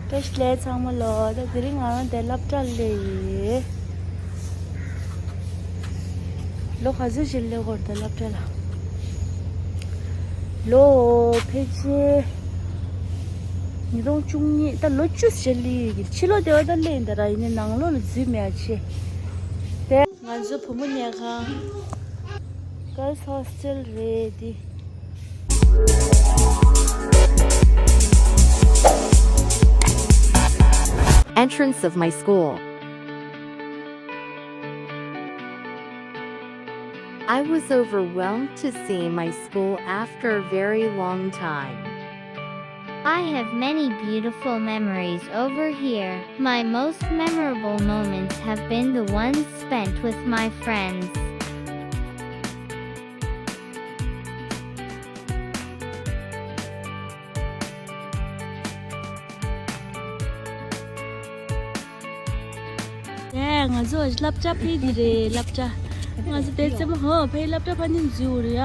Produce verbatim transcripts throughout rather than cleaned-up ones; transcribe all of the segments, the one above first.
བཀྲ་ཤིས་བདེ་ལེགས་ཚང་མ་ལོ། ད་དེ་རིང་ང་རང་དེ་སློབ་གྲྭ་སླེབས་ཡིན། ལོ་ག་ཚོད་ཞིག་སླེབས་དགོས་རེད་ད་སློབ་གྲྭ་ལ། ལོ་ཕལ་ཆེར་ཉིས་སྟོང་བཅུ་གཉིས་ད་ལོ་བཅུ་ཞིག་སླེབས་ཡོད་ཀྱི། ཕྱི་ལོགས་དེ་བ་ད་སླེབས་ཡིན་ད་ར། ཡིན་ནའི་ནང་ལོགས་ལ་འཛུལ་མེད་ཨ་ཆེ། དེ་ང་ཚོ་བུ་མོ་ཉལ་ཁང་། Girls Hostel རེད་འདི། Entrance of my school. I was overwhelmed to see my school after a very long time. I have many beautiful memories over here. My most memorable moments have been the ones spent with my friends. ཡ། ང་ཚོ་སློབ་གྲྭ་ཕེབས་དེ་རེད་སློབ་གྲྭ། ང་ཚོ་དེ་རྩེད་མོ་ཧོ་ཕེབས་སློབ་གྲྭ་ཕ་ནི་འཛུལ་འོ་རེད་ཡ།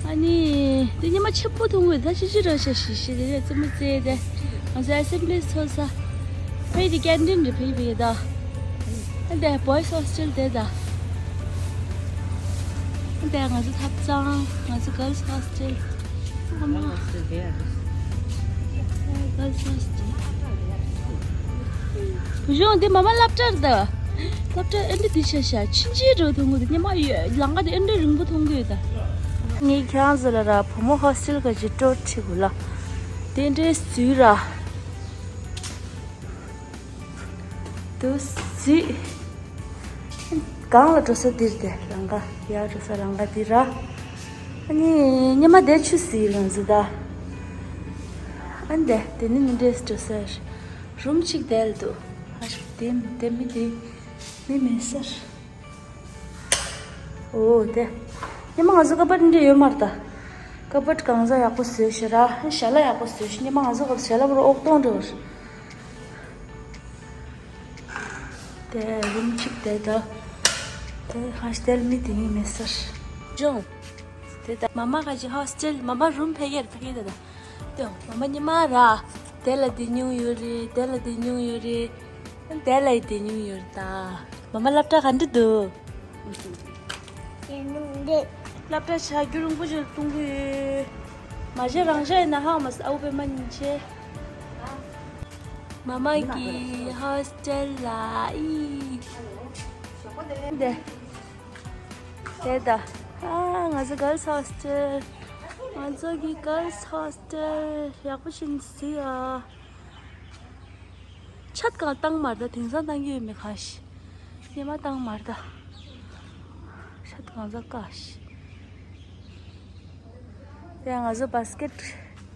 ཨ་ནི་དེ་ཉི་མ་ཆེན་པོ་མཐོང་གི་ད་ཤི་ཤི་ར་ཤ་ཤི་ཤི་རེད་རེད་རྩེད་མོ་རྩེ་དེ། ང་ཚོ་ཨེ་སེམ་བྷི་ལི་ཚོགས་ས་ཕེབས་དེ་ཀན་ཊིན་རེད་ཕེབས་ཕེབས་ད། ཨ་དེ་བོ་ཡི་སི་ཧོ་སི་ཊེལ་དེ་ད། ཨ་དེ་ང་ཚོ་ཐབ་ཚང་ང་ཚོ་གརལ་སི་ཧོ་སི་ཊེལ། ཨ་མ། གརལ་སི་ཧོ་སི་ཊེལ། བུ་ཆུང་འདི་མ་མ་སློབ་གྲྭར་ད། སློབ་གྲྭ་ཨེ་འདྲ་འདི་ཤ་ཤ་ཕྱིན་ཆད་འགྲོ་མཐོང་གི་འདུག་ཉི་མ་ཡོད་ལང་ཀ་དེ་ཨེ་འདྲ་རིང་པོ་མཐོང་གི་ཡོད་ད། ངས་ཁྱེད་རང་ཚོ་ལ་ར་བུ་མོ་ཧོ་སི་ཊེལ་ག་ཅིག་ཊུར་ཁྲིད་དགོས་ལ། དེ་འདྲའི་ཟུས་ར། དུ་ཟུས། གང་ལ་འགྲོ་ས་འདིར་དེ་ལང་ཀ་ཡར་འགྲོ་ས་ལང་ཀ་འདི་ར། ཨ་ནི་ཉི་མ་དེ་ཆུ་ཟིག་ལང་ཟི་ད། ཨ་ནི་དེ་དེ་ནི་ནི་འདྲེས་འགྲོ་ས་རུམ་གཅིག་དེ་ལ་འདུག་ཨ་ཞིག་དེ་དེ་མི་དེ་མི་མེད་སར། ཨོ་དེ། ཉི་མ་ང་ཚོ་ཀ་པར་འདྲེ་ཡོད་མ་རེད་ད། ཀ་པར་གང་ཟག་ཡག་པོ་བཟོས་ཤི་ར་ཞལ་ལག་ཡག་པོ་བཟོས་ཤི་ཉི་མ་ང་ཚོ་ཀ་པར་ཞལ་ལག་པར་ཨོག་གཏོང་འགྲོ་བར། དེ་རུམ་གཅིག་དེ་ད། དེ་ཧ་ཤི་དེལ་མི་དེ་ངའི་མེད་སར། ཇོང་། དེ་ད་མ་མ་ཁ་ཅིག་ཧོ་སི་ཊེལ་མ་མ་རུམ་ཕ་གིར་ཕ་གིར་དེ་ད། དེ་མ་མ་ཉི་མ་ར། དེ་ལ་དེ་ཉུང་ཡོད་རེད་དེ་ལ་དེ་ཉུང་ཡོད་རེད། དེ་ལ་དེ་ཉུང་ཡོད་རེད་ད། མ་མ་སློབ་གྲྭ་ག་འདྲ་འདུག་སློབ་གྲྭ་ཆ་རྒྱུ་རིང་པོ་ཅིག་གཏོང་གི་ཡོད། མ་གཞི་རང་ཤ་ཡིན་ན་ཧ་མ་སི་ཨའུ་པེ་མ་ཉིན་ཆེ། མ་མ་གི་ཧོ་སི་ཊེལ་ལ་ཨི། དེ། དེ་ད། ཨ་ང་ཚོ་གརལ་སི་ཧོ་སི་ཊེལ། ང་ཚོ་གི་གརལ་སི་ཧོ་སི་ཊེལ་ཡག་པོ་ཞིག་ཟིག་ཨ། ཆད་གང་བཏང་མ་རེད་ད་དེང་སང་བཏང་གི་ཡོད་མེད་གང་ཤེས། སྙེ་མ་བཏང་མ་རེད་ད། ཆད་གང་ཟ་དཀའ་ཤེས། དེ་ང་ཚོ་བྷ་སི་ཀེ་ཊི་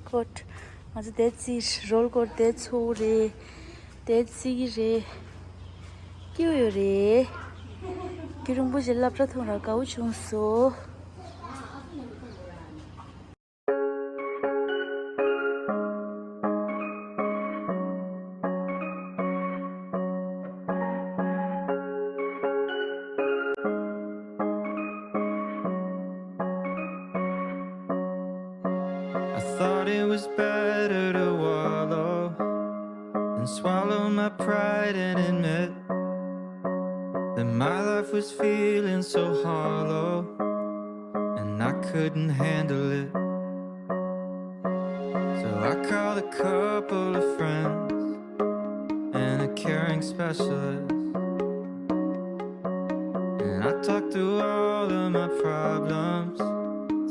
ཀོར་ཊི་ང་ཚོ་དེ་རྩིས་རོལ་ཀོར་ཊི་དེ་ཚོ་རེད། དེ་རྩིས་ཀྱི་རེད། སྐྱིད་ཡོད་རེད། སྐྱིད་རིང་པོ་ཞིག་སློབ་གྲྭ་ཐོན་ར་དགའ་བོ་བྱུང་སོང་། I thought it was better to wallow and swallow my pride and admit that my life was feeling so hollow and I couldn't handle it. So I called a couple of friends and a caring specialist. And I talked through all of my problems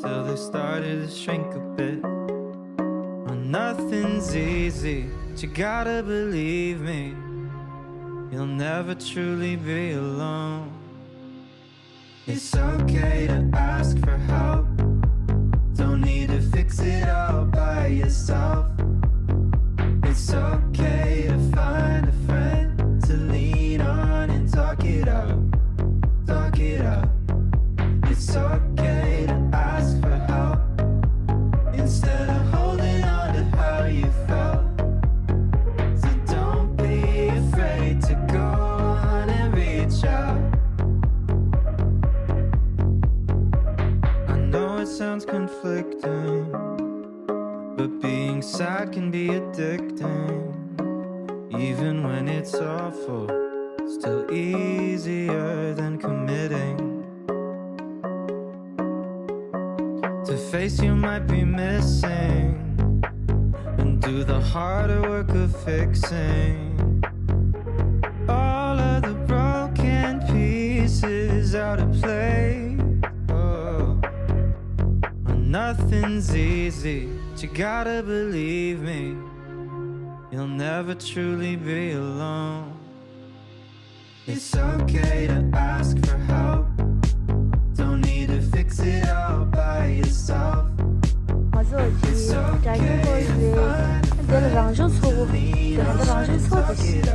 till they started to shrink a bit. Well, nothing's easy, but you gotta believe me. You'll never truly be alone. It's okay to ask for help. Don't need to fix it all by yourself. It's okay to find a friend to lean on and talk it out. Talk it out. It's okay to ask for help instead of holding on to how you felt. So don't be afraid to go on and reach out. I know it sounds conflicting, but being sad can be addicting. Even when it's awful, still easier than committing to face you might be missing and do the harder work of fixing all of the broken pieces out of place. Oh, nothing's easy, but you gotta believe me. You'll never truly be alone. It's okay to ask for help. Don't need to fix it all by yourself. ང་ཚོ་ཅི་It's okay to find དེ་ལ་རང་བྱུང་འཚོ་བོ་དེ་ཧ་ད་རང་བྱུང་འཚོ་དེ་ཤི་ད་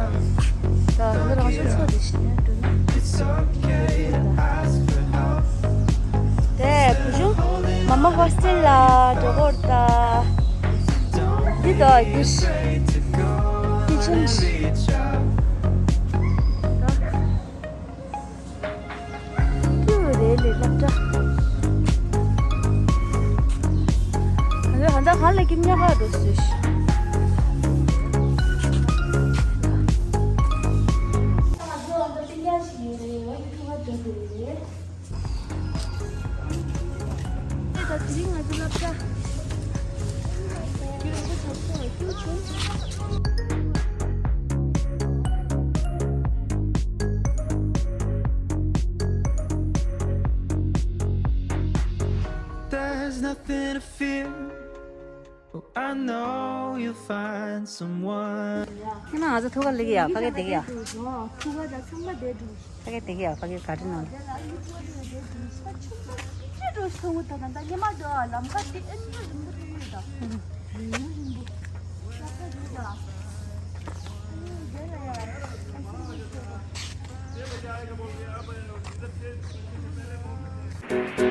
ཧ་ད་རང་བྱུང་འཚོ་དེ་ཤི་ནས་འགྲོ་ན། It's okay to ask for help. དེ་བུ་ཆུང་མ་མ་ཧོ་སི་ཊེལ་ལ་འགྲོ་གོ་ད། འདི་ད་འདི་ཤི་ཁི་ཆན་ཤི། ཀྱུ་རེད་ལས་སློབ་གྲྭ། ང་ཚོ་ཧ་ད་ག་ལ་ཀིམ་ཉག་ག་འགྲོ་སྲིད། ད་དེ་རིང་ང་ཚོ་སློབ་གྲྭ། There's nothing to fear. Oh, I know you'll find someone. ཁྱེད་རང་ང་ཚོ་ཐུག་ག་ལེགས་ཡ། ཕ་གི་བསྡད་ཡ། ཐུག་ག་ད་ཚང་མ་བསྡད་འདུག་ཕ་གི་བསྡད་ཡ། ཕ་གི་ག་རེ་ནང་།